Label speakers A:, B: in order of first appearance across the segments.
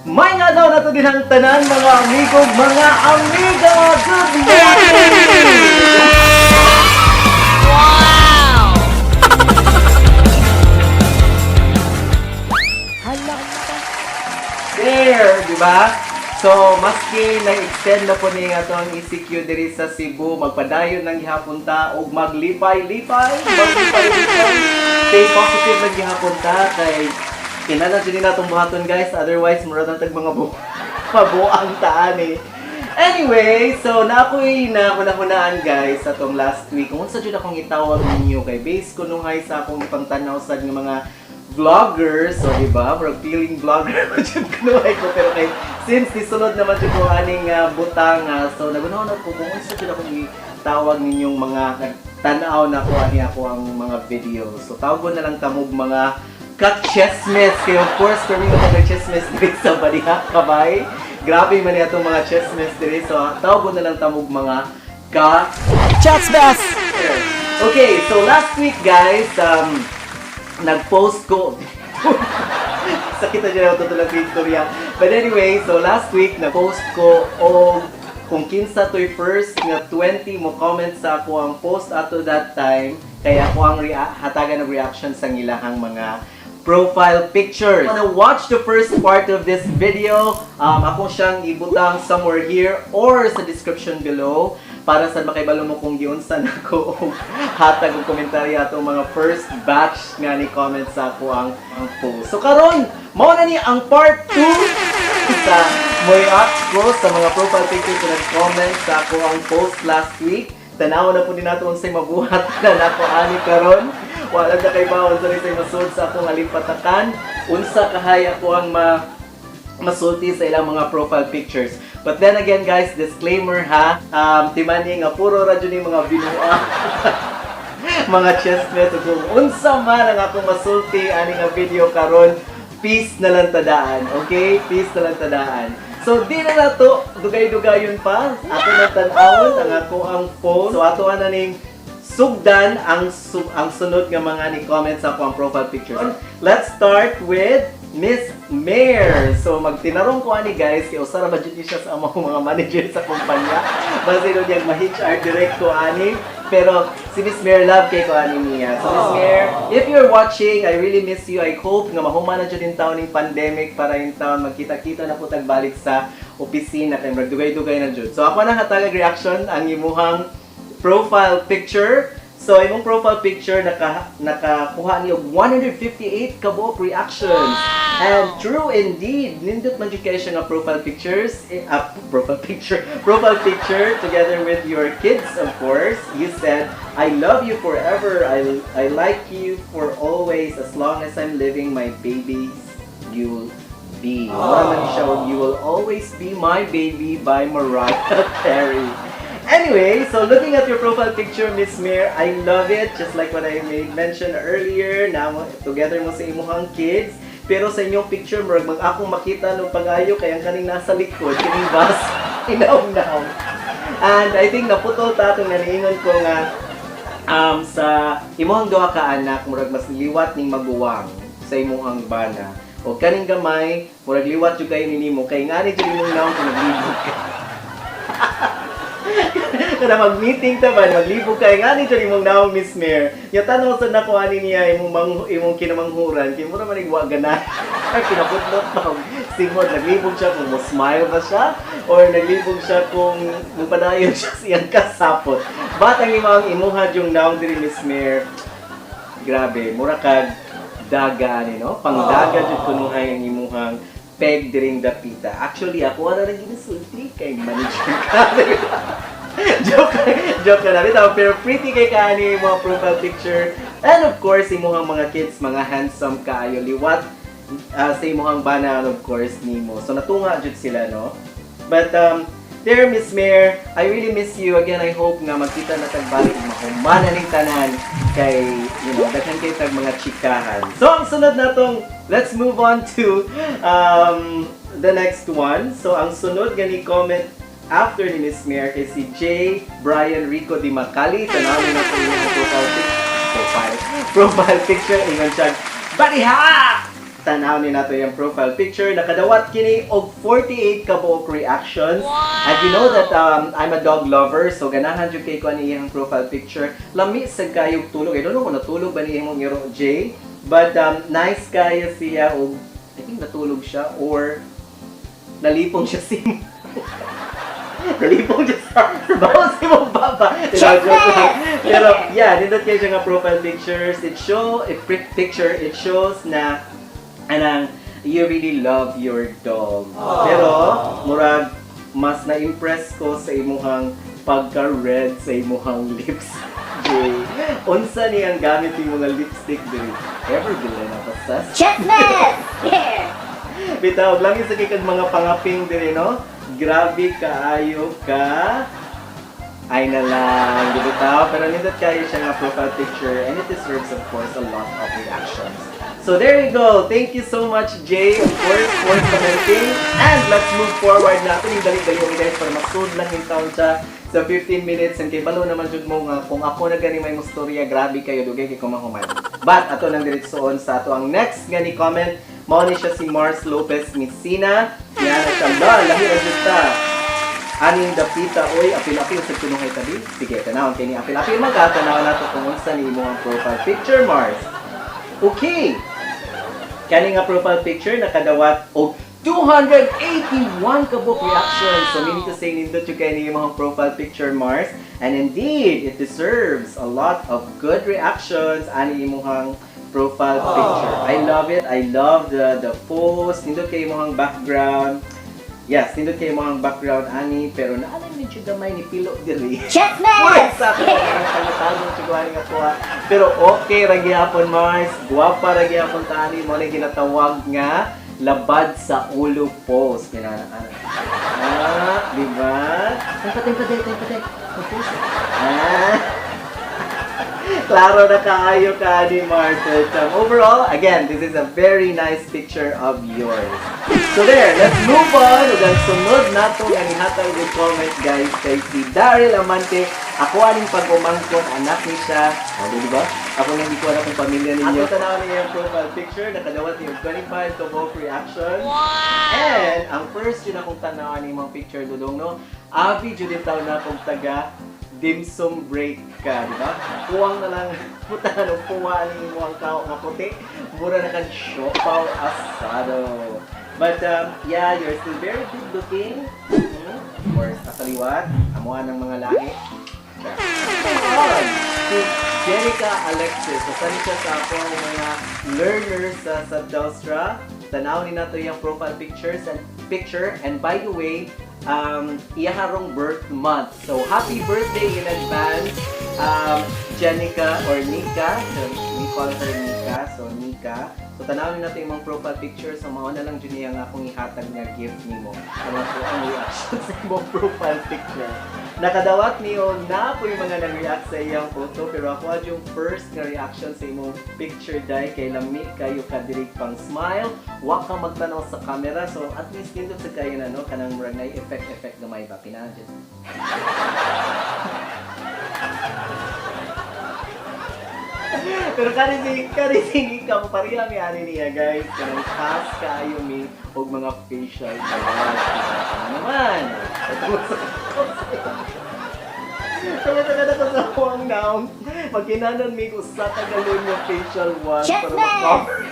A: May nga daw na to din ang tanan, mga amigo, mga amiga! Good morning!
B: Wow!
A: Hala. There, di ba? So, maski nag-extend na po ni nga atong ECQ diri sa Cebu, magpadayon lang gihapon ta og maglipay-lipay, maglipay-lipay. Stay positive lang gihapon ta kay kinahanglan jud ni natong buhaton, guys, otherwise mura na tag mga pabuang taan eh. Anyway, so na ako'y nakunahunaan, guys, sa atong last week. Kung unsa jud akong itawag ninyo kay base kunuhay sa akong ipangtanaw sa nga mga vloggers, so di ba? Murag feeling vlogger ko jud kunuhay ko, pero kay since nisulod naman jud ko aning butang, so nagunahon ako kung unsa jud akong itawag ninyong mga nagtan-aw na ko ani ako ang mga videos. So tawgon na lang tamog mga ka-chesmes kay of course kami mga ka-chesmes diri sa Baliha Kabay. Grabe man atong mga chesmes diri, so tawgon na lang tamog mga ka
B: Chats Best!
A: Okay, so last week, guys, nag-post ko. Sakit na dyan ako lang istorya. But anyway, so last week, nag-post ko og kung kinsa to'y first nga 20 mo comment sa ako ang post ato that time, kaya ako ang hatagan ng reaction sa ngilahang mga profile pictures. Wanna watch the first part of this video, ako siyang ibutang somewhere here or sa description below para sa makaibalo mo kung giunsa nako og hatag og komentaryo atong mga first batch nga ni comment sa ako ang post. So karon, mao na ni ang part 2 sa mo-react ko sa mga profile pictures na nag-comment sa ako ang post last week. Tanaw na po din nato unsay mabuhat na nako ani karon. Wala na kay bawon sa say masud sa akong alimpatakan. Unsa kahay ako ang masulti sa ilang mga profile pictures. But then again, guys, disclaimer ha. Timani nga puro ra jud ni mga binuang mga chestnut ug kung unsa man ang akong masulti ani nga video karon, peace na lang tadaan, okay? Peace na lang tadaan. So di na nato dugay-dugayon pa, ato na tan-awon ang ako ang phone. So ato na ning sugdan ang sunod nga mga ni comment sa ako ang profile pictures. Let's start with Miss Mayor. So magtinarong ko ani, guys, kay usa ra ba jud ni siya sa among mga manager sa kumpanya. Basin niyang ma-HR direct ko ani. Pero si Miss Mayor, love kay ko ani niya. So Miss Mayor, if you're watching, I really miss you. I hope nga mahuman na jud in taon ning pandemic para in taon magkita-kita na po tagbalik sa opisina kay murag dugay-dugay na jud. So ako na hatagag reaction ang imuhang profile picture. So imong profile picture nakakuha niyo og 158 ka buok reactions. And true indeed, nindot man jud kayo siya nga profile pictures, eh, profile picture, profile picture together with your kids, of course. You said, "I love you forever. I like you for always. As long as I'm living, my babies you'll be." Mura man siya og "You Will Always Be My Baby" by Mariah Carey. Anyway, so looking at your profile picture, Miss Mayor, I love it. Just like what I made mention earlier, na together mo sa imuhang kids. Pero sa inyong picture, murag mag akong makita no pag-ayo kay ang kaning nasa likod, kining bus, inaw-naw. And I think naputol ta atong naniingon ko nga sa imuhang duha ka anak, murag mas liwat ning maguwang sa imuhang bana. O kaning gamay, murag liwat jud kayo nimo kay ngani jud imong naong kung naglibog ka. Kada mag-meeting ta ba, maglibog kay ngani jud imong naong, Miss Mayor. Ya tan-aw sa nako ani niya imong kinamanghuran kay mura man wa gana. Ay, kinaputlot pa og simod, naglibog siya kung mo smile ba siya or naglibog siya kung mupadayon siya sa iyang kasapot. But ang imong imuha yung naong diri, Miss Mayor, grabe, mura kag daga ani, no? Pangdaga jud kunuhay ang imuhang peg diring dapita. Actually, ako wala rin ginasulti kay manager ka. Joke, joke na bitaw, pero pretty kay kaani mga profile picture. And of course, imuhang mga kids, mga handsome kaayo, liwat sa imuhang bana and of course nimo. So natunga jud sila, no? But there, Miss Mayor, I really miss you. Again, I hope nga magkita na tagbalik, mahuman na ning tanan kay daghan kay tag mga chikahan. So ang sunod natong, let's move on to the next one. So ang sunod nga ni comment after ni Miss Mayor kay si J. Brian Rico Di Macali. Tanawin na po yung profile picture. Profile picture. Ingon siya, "Bariha!" Tanaw ni nato yung profile picture. Nakadawat kini og 48 ka buok reactions. And you know that I'm a dog lover, so ganahan jud kay ko ani iyang profile picture. Lami sa kayog tulog. I don't know kung natulog ba ni imong iro, Jay. But nice kaayo siya og I think natulog siya or nalipong siya sa bawas si mong baba. Pero, joke lang. Pero yeah, nindot kayo siya nga profile pictures. It shows na anang you really love your dog. Pero murag mas na-impress ko sa imuhang pagka-red sa imuhang lips, Jay. Unsa ni ang gamit ni mga lipstick diri? Ever been na pasas?
B: Chestnut! Here!
A: Bitaw, lang sa kay kag mga pangaping diri, no? Grabe kaayo ka. Ay na lang, di bitaw? Pero nindot kayo siya nga profile picture and it deserves, of course, a lot of reactions. So there you go. Thank you so much, Jay, of course, for commenting. And let's move forward na. Ito yung dali-dali mo, guys, para masud lang yung taon siya sa 15 minutes. And kay balo naman jud mo nga, kung ako na gani may mustorya, grabe kayo, dugay kay kumahuman. But ato nang diretsoon sa ato ang next nga ni comment. Mao ni siya si Mars Lopez Messina. Yan siya. La, lahi ra jud ta. Aning dapita oy, apil-apil sa kunuhay tabi. Sige, tanawon kay ni apil-apil man ka, tanawon nato kung unsa ni imong profile picture, Mars. Okay. Kani nga profile picture nakadawat og 281 ka buok reactions. So meaning to say, nindot yung kay ni imong profile picture, Mars. And indeed, it deserves a lot of good reactions ani imong profile picture. I love it. I love the pose. Nindot kay imong background. Yes, nindot kay imong background ani, pero naa lang medyo gamay ni pilo diri.
B: Chestnut!
A: Murag sa ako ang tagong siguro nga kuha. Pero okay ra gyapon, Mars, guwapa ra gyapon tani mo na ginatawag nga labad sa ulo pose. Kinana. Ah, di ba? Tay patay patay tay patay. Mag-pose. Ah. Klaro na kaayo ka ni Mars. But, overall, again, this is a very nice picture of yours. So there, let's move on. Ug ang sunod nato nga nihatag og comment, guys, kay si Daryl Amante. Ako aning pag-umangkon, anak ni siya. O, di ba? Ako nang hindi ko alam kung pamilya ninyo. Ato tanaw niya yung profile picture, nakadawat niya yung 25 kabuok reaction. And ang first yun akong tanawan ni mga picture, dudong, no? Abi jud taw na akong taga dim sum break ka, di ba? Kuwang na lang, puta na nung puwa ni mo ang kao nga puti. Mura na kang siopaw asado. But yeah, you're still very good looking. Of course, nakaliwat, amuan ng mga lahi. On si Jenica Alexis. So, saan siya sa ako ang mga learners sa Telstra. Tanaw ni nato yung profile pictures and picture. And by the way, iyaharong birth month. So, happy birthday in advance, Jenica or Nika. So, we call her Nika. So, Nika. So, tanawin natin yung mga profile picture. So, mao na lang dyan niya nga akong ihatag nga gift nimo. Ang ako ang reaction sa imong profile picture. Nakadawat niyo na po yung mga nag-react sa iyang photo, pero ako yung first nga reaction sa imong picture dai kay lami kayo kadirig pang smile. Wa ka magtanaw sa camera, so at least nindot sa kayo na, no, kanang murag na effect effect gamay ba pinahan dyan. Pero kani si Nika mo pareha mi ani niya, guys, kanang fast kaayo mi og mga facial wash. Ano naman? Ito sa kaya taga ko sa huwang naong magkinanan mi usa ka galon yung facial wash para
B: Chestnut!
A: ma-cover.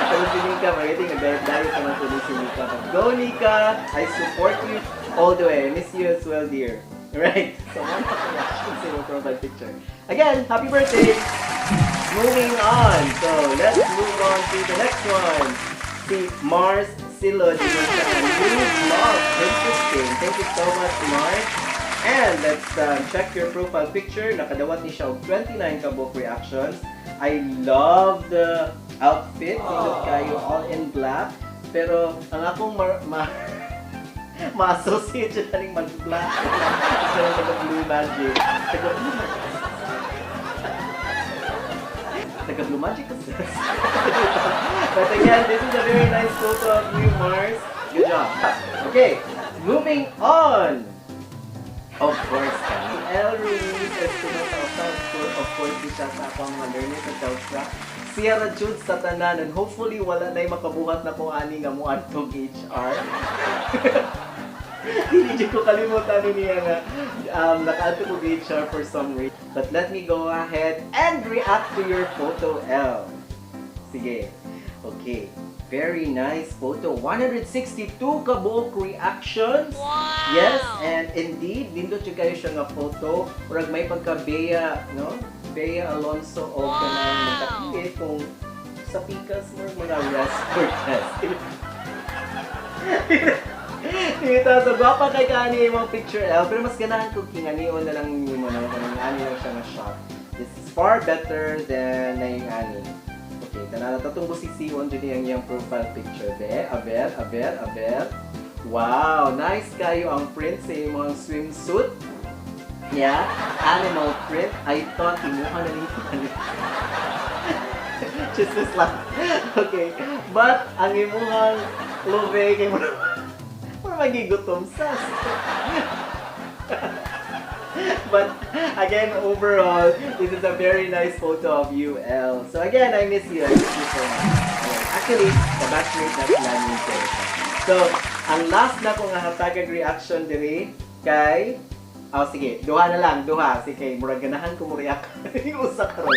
A: Pero si Nika, magating nag-diet naman po ni si Nika. But go, Nika! I support you all the way. I miss you as well, dear. Alright, so one pa reaction sa iyong profile picture. Again, happy birthday! Moving on. So, let's move on to the next one. Si Mars Silo. New vlog. Interesting. Thank you so much, Mars. And let's check your profile picture. Nakadawat ni siya og 29 kabuok reactions. I love the outfit. Nindot kayo, all in black. Pero ang akong ma-associate siya kaning mag-black. Sa taga Blue Magic. Taga Blue Magic. Taga Blue Magic kasi. But again, this is a very nice photo of you, Mars. Good job. Okay, moving on. Of course, kani. El Ruiz Espinosa, of course, di siya sa akong mga learners sa Telstra. Sierra Jude sa tanan, and hopefully wala na'y makabuhat na kung ani nga mo adtog HR. Hindi jud ko kalimutan niya nga nakaadto ko HR for some reason. But let me go ahead and react to your photo, L. Sige. Okay. Very nice photo. 162 kabuok reactions. Yes, and indeed, nindot jud kayo siya nga photo. Murag may pagka Bea, no? Bea Alonzo o kanang magkakit kung sa pikas mo mga rest for test. Dito, so gwapa kay kani imong picture, L, pero mas ganahan ko kinganion na lang nimo na kanang ani lang siya nga shot. This is far better than na yung ani. Okay, tanan na tatong busisi-on jud ang iyang profile picture. Be, aber, aber, aber. Wow, nice kayo ang print sa imong swimsuit. Yeah, animal print. I thought imuha na nito. Just lang. Okay. But ang imuhang love kay mo mura magigutom sas. But again, overall, this is a very nice photo of you, El. So again, I miss you. I miss you so much. Ayan. Actually, the batchmate na sila ni. So, ang last na kong hatagag reaction diri kay. Oh, sige, duha na lang, duha. Sige, murag ganahan ko mo react yung usa karon.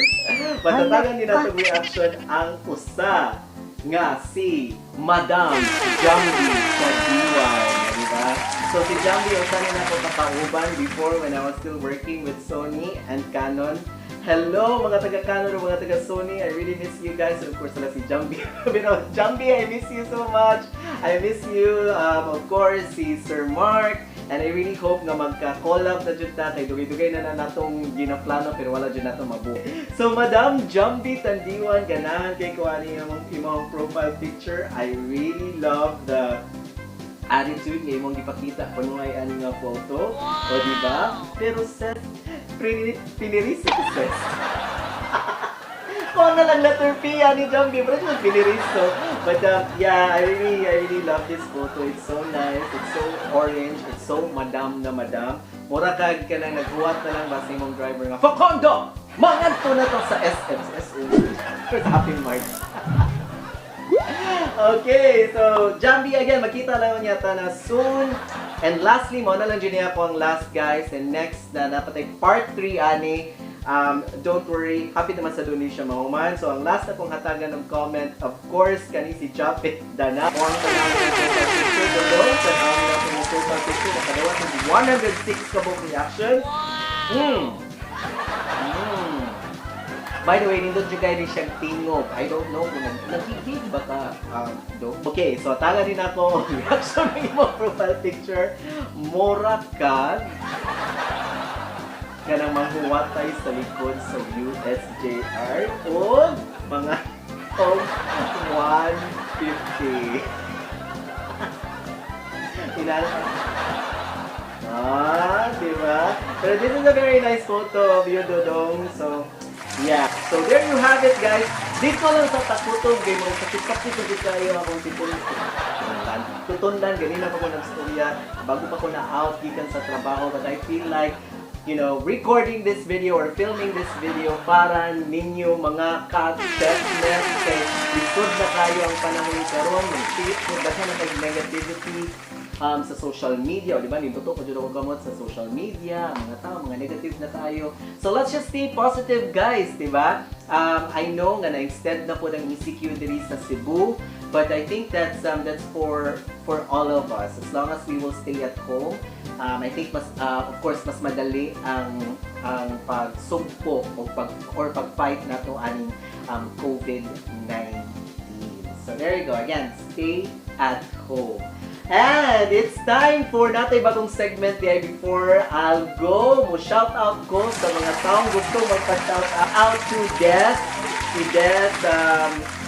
A: Patatagan ni nato reaction ang usa nga si Madam Jambi Kadiwan, di ba? So si Jambi, usa ni nako kakauban before when I was still working with Sony and Canon. Hello mga taga Canon o mga taga Sony, I really miss you guys. And of course, sila si Jambi. Pero Jambi, I miss you so much. I miss you. Of course, si Sir Mark. And I really hope nga magka-collab na jud ta kay dugay-dugay na na natong ginaplano pero wala jud nato mabuo. So Madam Jambi Tandiwan, ganahan kay ko ani imong imong profile picture. I really love the attitude nga imong gipakita kuno ay ani nga photo. O di ba? Pero Seth, piniriso ko, Seth. Kung na lang letter P ani Jambi, pero ito piniriso. But yeah, I really love this photo. It's so nice. It's so orange. It's so madam na madam. Mura kag ka lang naghuwat na lang ba sa imong driver nga, "Facondo! Mangadto na to sa SM." Sa SM. Sa Happy Mart. Okay, so Jambi again, makita lang niya ta na soon. And lastly, mo na lang jud niya ako ang last, guys. And next na napatay part 3 ani. Don't worry, happy naman sa donation mahuman. So ang last na kong hatagan ng comment, of course, kani si Japet Dana. Kung ang tanawin ng profile picture, below, tanawin natin yung profile picture, nakadawat ng 106 kabuk reaction. By the way, nindot jud kayo ni siyang tingog. I don't know kung nagigig ba ka, do. Okay, so tanga din ako reaction ng imong profile picture. Mura ka kanang manghuwatay sa likod sa USJR o mga og 150. Inala. Ah, di ba? Pero this is a very nice photo of you, Dodong. So, yeah. So, there you have it, guys. Dito lang sa Takutog, kay mga sakit-sakit na jud kayo akong tipon. Tutundan, ganina pa ko nagstorya, bago pa ko na-out gikan sa trabaho, but I feel like recording this video or filming this video para ninyo mga ka-chefness kay lisod na kayo ang panahon karon, mag daghan na kay negativity sa social media, o di ba? Nindot ko jud ako gamot sa social media, ang mga tao, mga negative na tayo. So let's just stay positive, guys, di ba? I know nga na-extend na po ng ECQ diri sa Cebu, but I think that's for all of us. As long as we will stay at home, I think mas of course mas madali ang pagsugpo o pag or pag-fight nato aning COVID-19. So there you go. Again, stay at home. And it's time for natay bagong segment di before I'll go. Mo shout out ko sa mga taong gusto magpa-shout out to Des. Si Des,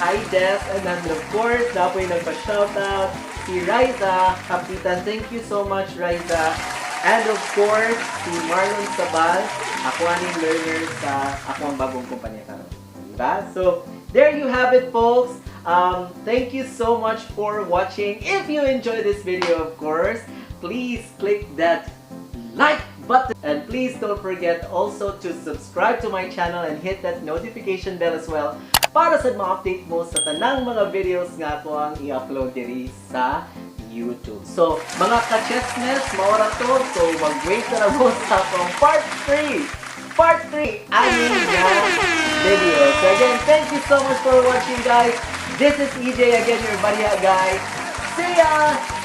A: hi Des. And then of course, dapat nagpa-shout out si Raisa Kapitan. Thank you so much, Raisa. And of course, si Marlon Sabal, ako aning learner sa ako ang bagong kumpanya karon. Diba? So, there you have it, folks. Thank you so much for watching. If you enjoyed this video, of course, please click that like button. button. And please don't forget also to subscribe to my channel and hit that notification bell as well para sa ma-update mo sa tanang mga videos nga ako ang i-upload diri sa YouTube. So, mga ka-chesmes, mao ra to. So, mag-wait na lang mo sa akong part 3. Part 3, ani nga video. So again, thank you so much for watching, guys. This is EJ again, your Barya guy. See ya!